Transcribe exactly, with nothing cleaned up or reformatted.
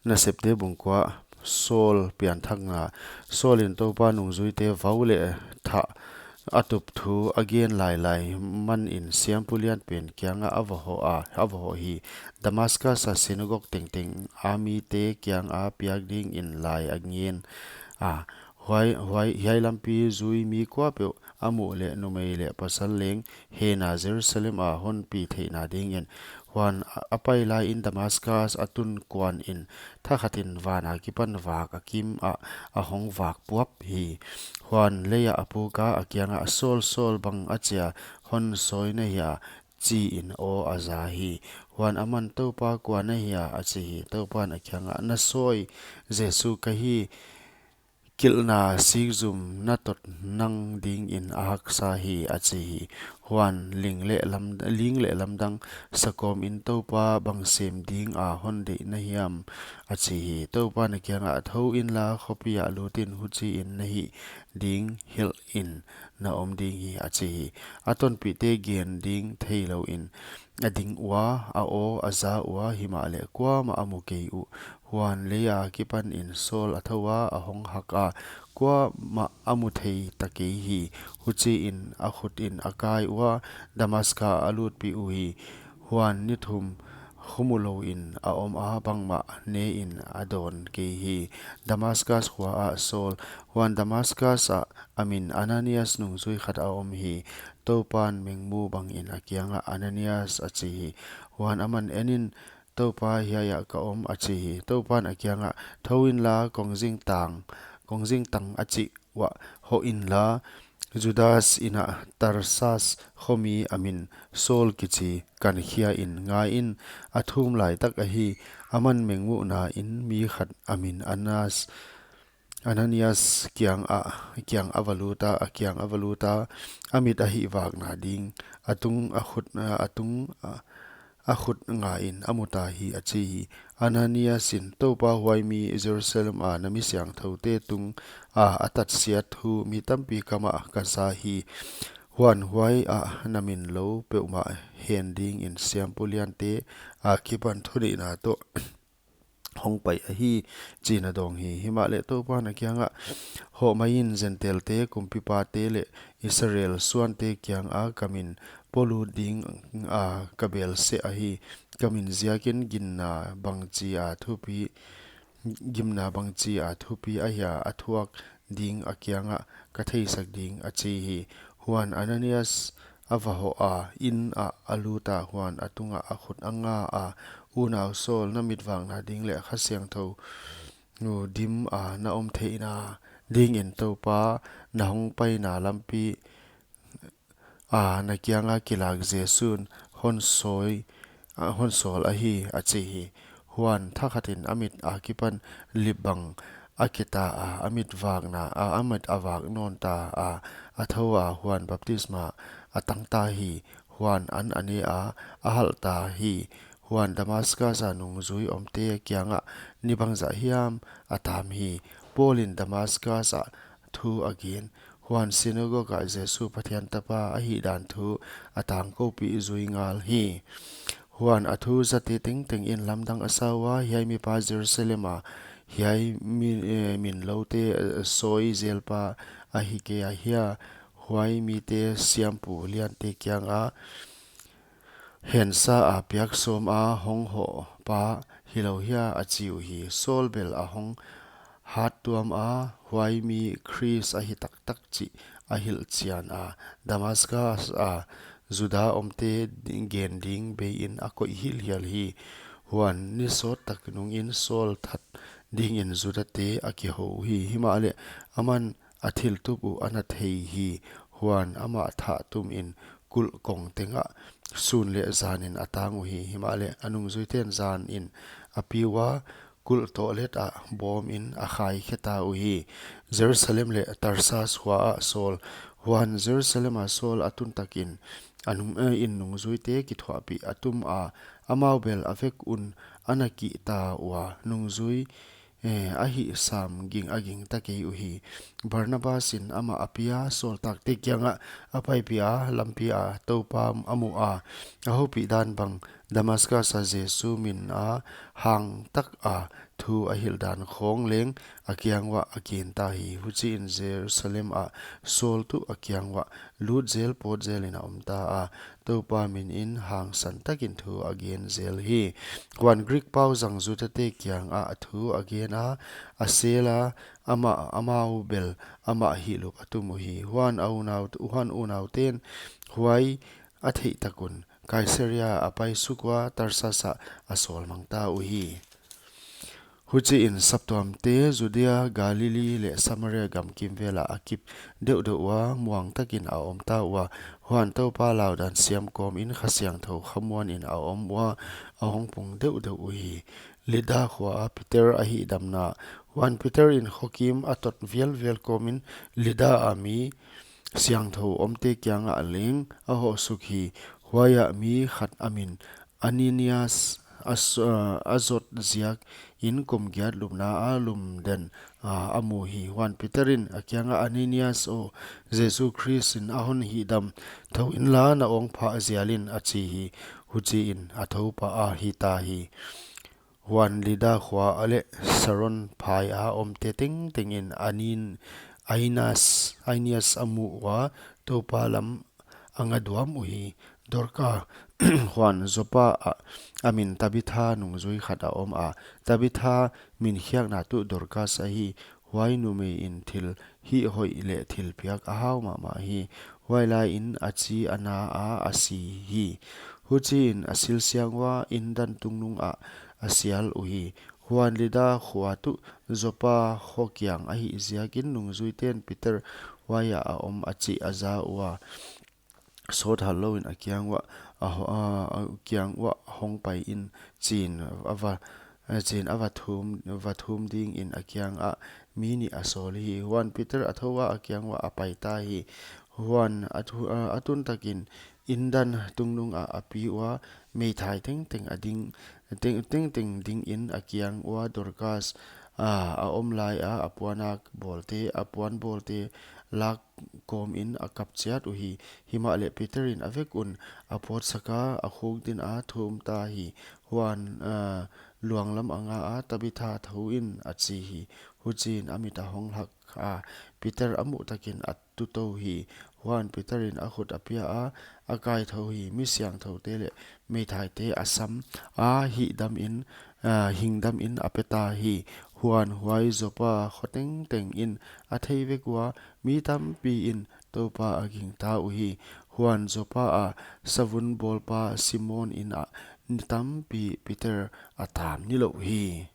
Nasepte bung kua. Saul pianthakna. Saul in Toupa nungzuite vau leh thah a tup thu a gen lailai manin siampu lianpen kiangah a va hoh a, a va hoh hi. Damascus a synagogue tengteng a mite kianga piak dingin lai a ngen a, huai, huai, hiai lampi zui mi kuapeuh a muh leh numei leh pasal leng hena Jerusalem a hon pi theihna dingin. Huan a, a pai laiin Damascus a tun kuanin thakhatin van akipan vak a kimah a hong vak puap hi. Huan leiah a puka a kiangah, Saul, Saul, bang achia hon sawi na hia? Chiin aw a za hi. Huan aman, Toupa, kua na hia? a chi hi. Toupan a kiangah, Na sawi Jesu ka hi, kilhna sikzum na tot nang dingin a haksa hi, a chi hi. Huan ling leh lam, ling leh lamdang sakawmin, Toupa, bang sem dinga hon deih na hiam? a chi hi. Toupan a kiangah, Thou inla, khopi ah lutin, huchiin na hih ding hilhin na om ding hi, a chi hi. A tonpihte gen ding theilouin a ding ua, a aw a za ua, himahleh kuamah a mu kei uh. Huan leia kipanin Saul a thou a, a hong hak a, kuamah a mu thei ta kei hi. Huchiin a khutin a kai ua, Damascus a lutpih uhi. Huan ni thum khumulouin a om a, bangmah nein a dawn kei hi. Damascus khua ah Saul. Huan Damascus ah a min Ananias nungzui khat a om hi. Toupan mengmu bangin a kiangah, Ananias, a chi hi. Huan aman, Enin, Toupa, hiaiah ka om, a chi hi. Toupan a kiangah, Thou inla, kongzing tang, kongzing tang a chih uah hoh inla, Judas inn ah Tarsas khomi a min Saul kichi kan khiain, ngaiin, a thum laitak ahi, aman mengmuhnain mi khat a min Anas, Ananias kiangah, kiang a va luta, a kiang a va luta, a mit a hihvakna ding, a tung a khut, a tung a, a khut ngaiin a muta hi, a chi hi. Ananias in, Toupa, huai mi Jerusalem a na mi siangthoute tunga a tatsiat thu mi tampi kamah ka za hi. Huan huai ah na min lou peuhmah hen dingin siampu liante akipan thuneihna toh hong pai ahi, chiin a dawng hi. Himahleh Toupan a kiangah, Hoh maiin Gentile-te, kumpipate leh Israel suante kianga ka min polut dinga ka bel seh ahi. Ka min ziakin ginna bangchia thupi, ginna bangchia thupi ahia a thuak ding a kiangah ka theisak ding, a chi hi. Huan Ananias a va hoh a, inn ah a luta, huan a tungah a khut a nga a, Unau Saul, na mitvakna ding leh Kha Siangthou dimna na om theihna dingin Toupa na hong paina lampi a na kianga kilak Jesu'n hon sawi, a, hon sawl ahi, a chi hi. Huan thakhatin a mit akipan lip bang a keta a, a mit vakna a, a mit a vak nawn ta a, a thou a, huan baptisma a tang ta hi. Huan an a ne a, a halh ta hi. Huan Damascus a nungzui omte kiangah, Ni bangzah hiam? a tam hi. Paul in Damascus ah thu a gen. Huan synagogue ah Jesu Pathian Tapa ahihdan thu a tangkoupih zui ngal hi. Huan a thu zate tengteng in lamdang a sa ua, Hiai mipa Jerusalem a hiai mi, eh, min loute, eh, sawi zelpa ahi kei a hia? Huai mite siampu liante kianga hensa a piak sawm a hong hoh pa hilou hia? a chi uhi. Saul bel a hong hat tuam a, huai mi Khrist ahi taktak chih a hilhchian a, Damascus a Juda omte gen ding beiin a koih hilhhial hi. Huan ni sawt tak nungin Saul that dingin Judate a kihou hi. Himahleh aman a thiltup uh a na thei hi. Huan amah thah tumin kulh kong tengah sun leh zanin a tang uhi. Himahleh a nungzuiten zanin a pi ua, kulh tohlet ah bawmin a khai khe ta uhi. Jerusalem leh Tarsas khua ah Saul. Huan Jerusalem a Saul a tun takin a nung, eh, in nungzuite kithuahpih a tum a, amau bel a vek un a na kih ta ua, nungzui, eh, a hihsam ging a ging ta kei uhi. Barnabas in amah a pia, Saul takte kiangah a paipih a, lampi a Toupa a mu a, a houpih dan bang, Damascus a Jesu min a hang tak a thu a hilh dan khawng leng a kiang uah a gen ta hi. Huchiin Jerusalem ah Saul tuh a kiang uah lut zel pawt zelin a om ta a, Toupa minin hangsan takin thu a gen zel hi. Huan Greek pau zang Judate kiangah thu a gen a, a sel a, amah, amau bel amah hihlup a tum uhi. Huan a unau, huan unauten huai a theih tak un Kaisaria a pai suk ua, Tarsas ah a sawlmang ta uhi. Huchiin saptuamte Judea, Galilee leh Samaria gam kimvel ah a kip deuhdeuh ua, muang takin a om ta ua. Huan Toupa laudan siam kawmin Kha Siangthou khamuanin a om ua, a hong pung deuhdeuh uhi. Lida khua ah Peter a hihdamna. Huan Peter in khuakim a tot vialvial kawmin Lida a mi siangthou omte kiangah leng a hoh suk hi. Huaiah mi khat a min Ananias a s-, a, a zot ziakin kum giat lupna a lumden, a, a mu hi. Huan Peter in a kiangah, Ananias aw, Jesu Khrist in a hon hihdam thou inla, na awng phah zialin, a chi hi. Huchiin a thou pah a, hita hi. Huan Lida khua ah leh Saron phai a omte tengtengin Anin-, Ainas, Ainias a muh ua, Toupa lam a nga duam uhi. Dorka, huan Joppa ah a min Tabitha nungzui khat a om a. Tabitha min khiakna tuh Dorkas ahi. Huai numei in thil hihhoih leh thilpiak a hau mahmah hi. Huai laiin a chi a na a, a si hi. Huchiin a silsiang ua, indan tungnung ah a sial uhi. Huan Lida khua tuh Joppa kho kiang ahih ziakin nungzuiten Peter huaiah a om a chih a za ua, sawt hal louin a kiang uah, a ho-, a, a kiang uah hong paiin chiin a va, a chiin a va thum, va thum dingin a kiangah mi nih a sawl hi. Huan Peter a thou a, a kiang uah a pai ta hi. Huan a thu-, a, a tun takin indan tungnung ah a pi ua, meithai tengteng a ding, teng, tengteng dingin a kiang ua Dorkas, a, a om lai a, a puanak bawlte, a puan bawlte lak kawmin a kap chiat uhi. Himahleh Peter in a vek un a pawtsak a, a khukdin a thum ta hi. Huan, a, luang lam a nga a, Tabitha, thou in, a chi hi. Huchiin a mit a hong lhak a, Peter a muh takin a tutou hi. Huan Peter in a khut a pia a, a kaithou hi. Mi siangthoute leh meithaite a sam a, hihdamin, a, hingdamin a pe ta hi. Huan huai Joppa kho tengtengin a thei vek ua, mi tampiin Toupa a gingta uhi. Huan Joppa ah savun bawlpa Simon in ah ni tampi Peter a tam nilouh hi.